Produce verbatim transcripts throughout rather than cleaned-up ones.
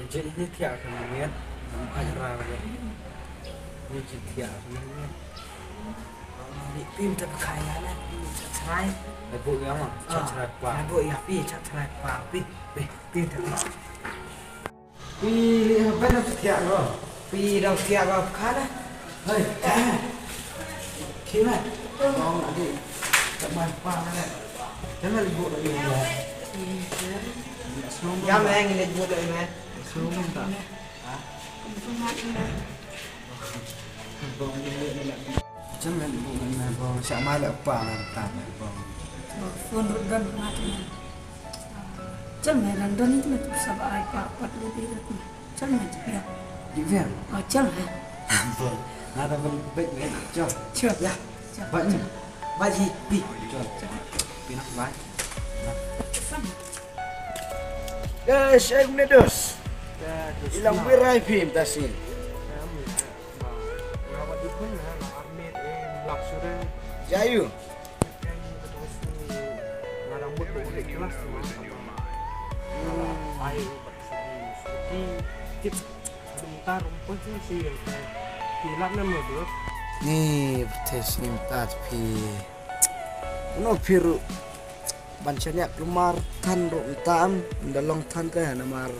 Jin ini thiah ka miet. Ai ra ka. Ini jin thiah ka miet. Ni pim ta khai ya na. Ni ta trai. Ai bu ya ma. Cha trai pa. Ai bu ya pi cha trai pa pi. Pi pim ta. Pi li ha ben ta thiah ro. Pi dang thiah ba kha na. Hei. Khi ma. Bong adi. Tak man pa na. Jangan ibu lagi ya. Ya meng ini ibu lagi meng. Sum tak. Bong ini. Jangan ibu na bong. Siap malah pa na tak bong. Phone rut dan mati. Chal me London itu me tu sab ai pa pat lu di rut me. Chal me jipia. Jipia? Oh, chal me. Ampun. Nada pun baik me. Chal. Chal. Ya. Chal. Baik ni. Baik ji. Pi. Chal. Chal. Pi nak baik. Guys, saya guna dos. Ilang birai phim tasin. Jayu. Ni betes ni mynta phi. Uno phi ruh ban shaniah kulmar than ruh mynta am da long than te namar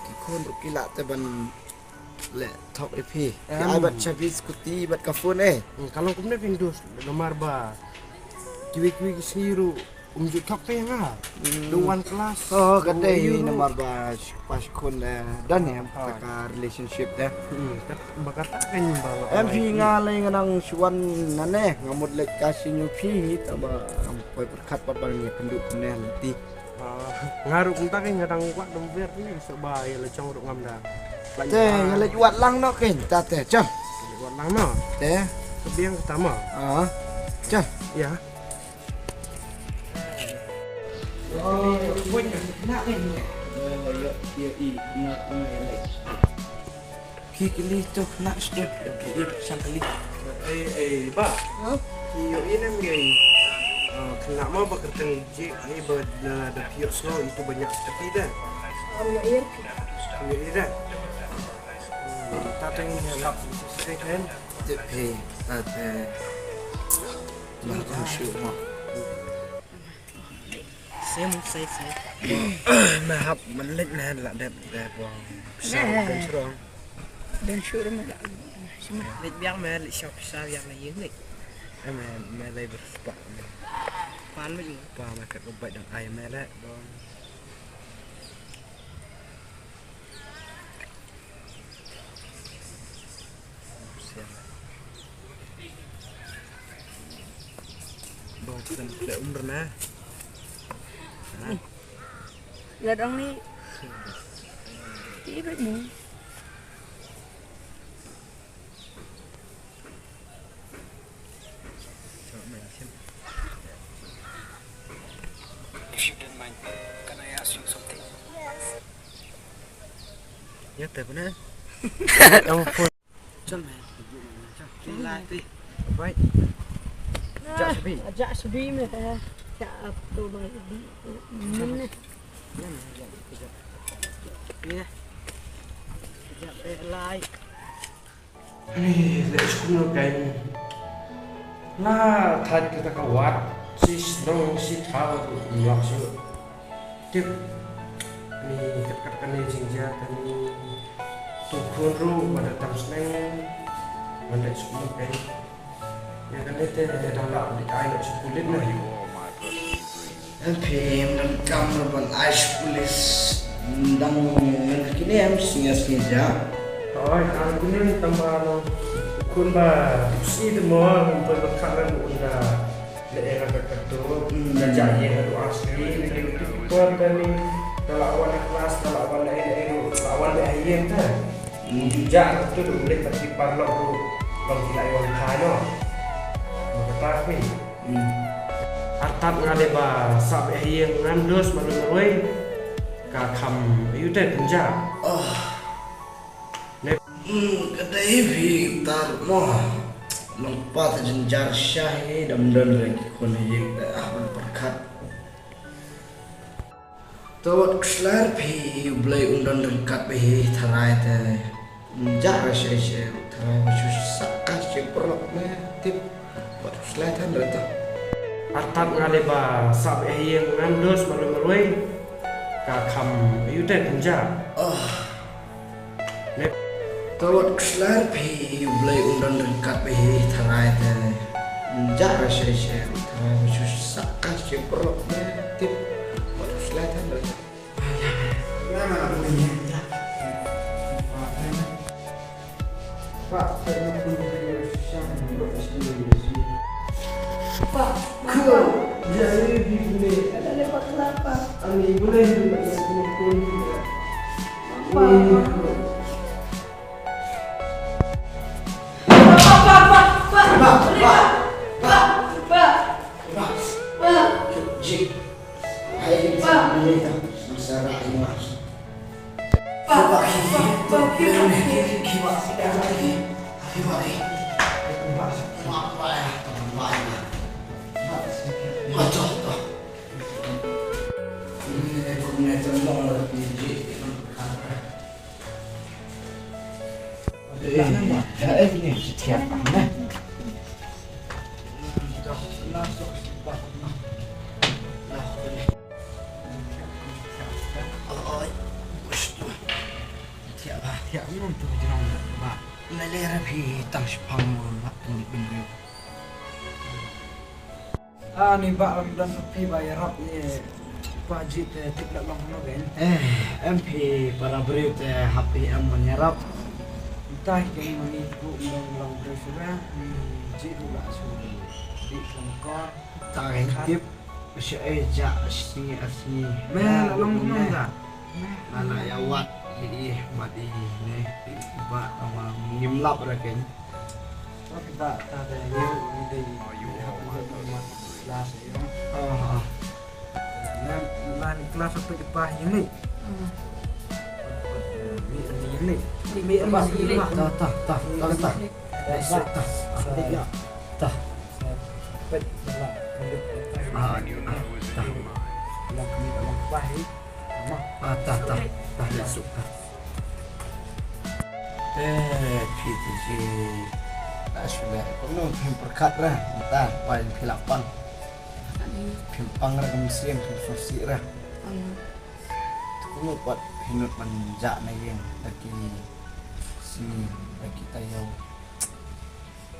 ki khun ruh ki lah te ban leh thok ïa phi. Ki ai bad chabi scooty bad ka phone eh. Hmm, ka long kumne phin dus namar ba kiwei kiwei ki sngi ruh um ju thok te nga. Hmm. Du wan klas. Oh, ka dei namar ba pas khun da dan em ka relationship da. Hmm, ba kata kan ba. Em phi nga lei nga nang shuan nane nga mut leit ka sing ïa phi ta ba am poi pyrkhat pat ba ngi pynduh pyneh lenti. Ah, nga ruh kumta ka nga dang kwah dong ber ni sa ba ïa la chong ruh ngam da. Te nga leit wad lang noh kein ta te cham. Leit wad lang noh. Te. Ka biang ka tama. Ah. Cham. Ya. Oh, wait, nak kein. Ki kili to nak sdep da ki ip sang kali. Ei ei ba. Ki ïohi ne em ïohi. Kena ma ba kyrteng je ei ba da da phi ïohsngew itu banyak tapi da. Am ïohi. Ïohi da. Ta teng ne lap se kan. Tip he ta te. Ba ka shu ma. Sem sai sai. Me hap man lek me la dep dep wang. Sa ben srong. Ben srong me la. Lek biang me lek shop sa biang me yeng lek. Em me lek berspa. Pan me yeng. Pa me kat ubat dang ai me lek dong. Bong kan le umr na. Na. La dong ni. Ti bet ni. If you don't mind, can I ask you something? Yes. Ya, te puna. Chal me. Chal. Lai ti. Bai. Ja subi. Ja subi me. Ja ap to mai di. Min. Ya me. Ja. Ya. Ja pe lai. Ai, leh skum no kai ni. La thait kita ka wat, si snong si thaw ruh mlak shu. Tip ni kat kat kane jingjia tani. Tu khun ruh pada tam sneng. Ban leh skum no kai. Ïa kane te ïa dang lah dik ai noh sha pulit ne. Em phi em dang kam ruh ban ai sha pulit. Dang ngan kine em sngi sngi ja. Oi, ang kine tang ba no. Khun ba si te mo, khun ba khat ba unda. Le era ka kato. Hmm. Ka ja ye ka doa sngi, ni ka yuti ko ta ni. Ta la wan klas, ta la wan le era, ta la wan le ayen ta. Hmm. Ju ja tu du le pati parlok tu. Long ki lai wan thai no. Mo kata phi. Hmm. Artat nga dei ba sap eh ïing ngam dos malu marwei. Ka kham ayu te pynja. Oh. Ne. Hmm, ka dei phi tar mo. Long pat jynjar sha hi dam don re ki khun ïing te ah ban pyrkhat. To wat khuslai phi, U Blei un don ryngkat bad phi, tharai te. Ym jah re shi shi, tharai ba shu sah ka shi paralok ne tip. Wat khuslai than re to. Artat nga leh ba sah bad ha ïing ngan dus marwei marwei. Ka kham ïu te kum jah. Oh. To wat khuslai phi, U Blei un don ryngkat bad phi, tharai te. Ym jah re shi shi, tharai ba shu sah ka shi paralok ne tip. Wat khuslai than re. Pa, pa, pa. Ada lewat kelapa. Pa, pa, pa. Pa, pa, pa, pa. Pa, pa, pa. Pa. Pa. Ji. Hai, Pa. Ini dah. Masalah ini. Pa, pa, pa, pa. Ani ba lam don phi ba ïarap ïa pa Ji te tip la long no gen. Eh, em phi para briew te hap phi em ban ïarap. Ntai ke mani ku ym don long briew shuwa. Ji ruh la shu di long kor. Ta gen tip. Shu ei ja sngi ar sngi. Me la long no da. Nga la ïa wad ïa i, wad ïa i ne, i ba tang ma ngim lap ra ken. Ba ta de ïa i de. Class ïa. Ah, ah. Nan, nan class apa di pa ïa ni? Mi ni ni. Mi apa ni? Ta, ta, ta, ta, ta. Ta, ta, ta. Ta. Ah, ah, ta. Lang mi lang pa ïa. Ah, ta, ta, ta, ta, suk, ta. Te, phi te ji. Ta shu leh, kumno phim pyrkhat ra, ta, pa phi lah pang. Phim pang ra kum sien, phim sngewsih ra. Te kumno pat phi nud ban jah na ïing, da ki sngi, da ki taïew.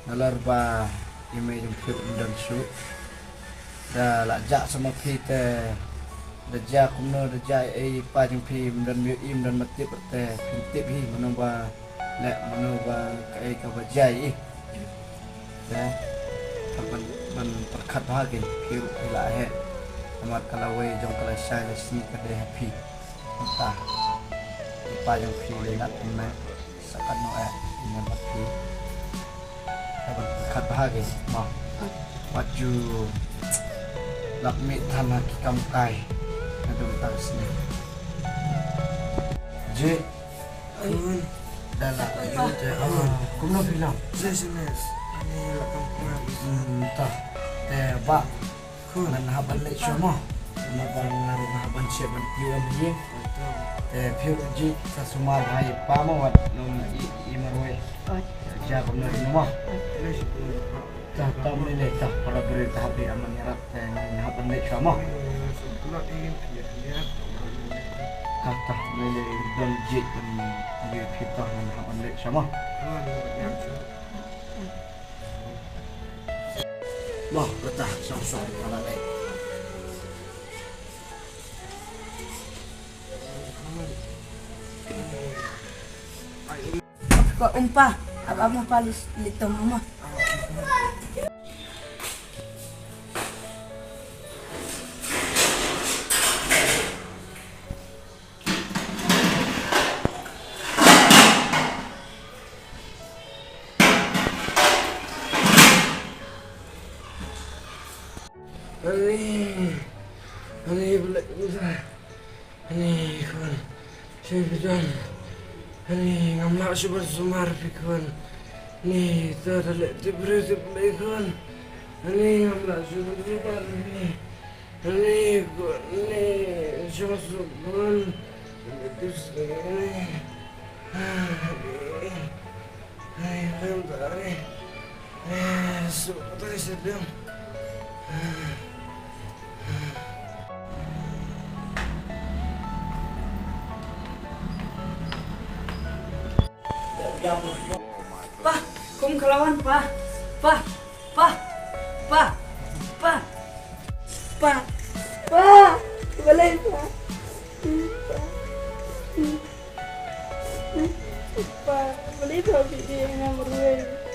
Nalor ba i mei jong phi um don shuh. Da la jah sa ma phi te da jia kumno da jia ei pa jong phi um don mih im don matip te phin tip hi mano ba leh mano ba kaei kaba jia i. Te ban ban pyrkhat bha ki phi ruh phi la heh. Namar ka lawei jong ka lashai lashisngi ka dei ha phi. Ta i pa jong phi le ngat kumne. Sa katno eh ina bad phi. Ka ban pyrkhat bha ki mo. Wat ju lap mih than ha ki kam kai. Nadong tang sini. Ji. Khun. Da la yu te. Kumno phi lam? Ji sini. Ani la kam kai. Hmm, ta. Te ba. Khun. Ngan hap ban leit shuwa mo. Ngan hap ban, ngan hap ban shet ban tiew ïa ïing. Te phi ruh Ji sa sumar bha ïa pa mo wat nym i, i marwei. Oi. Jia kumno kumno mo. Leit shuwa. Ta, ta, mei leit ta, para briew ta hap ïa man ïarap te ngan hap ban leit shuwa mo. Ta, ta, mei leit don Ji ban ïa phi ta ngan hap ban leit shuwa mo. Mo, kata, song, song, kata, eh. Ko umpa, apa mo pa lis-, litong mo. Ani, ani, ani khun, shu phi don. Ani ngam lah shuh ban sumar phi khun. Ani to da leh tip briew tip Blei khun. Ani ngam lah shuh ban sumar phi. Ni ko ni, jong su bun. Ni tu sini. Ai, kan tare. Eh, su tare sedang. Pa, kum kalawan pa. Pa, pa, pa, pa, pa, pa, balai pa. Pa, pa, balai pa, bidi na merwe.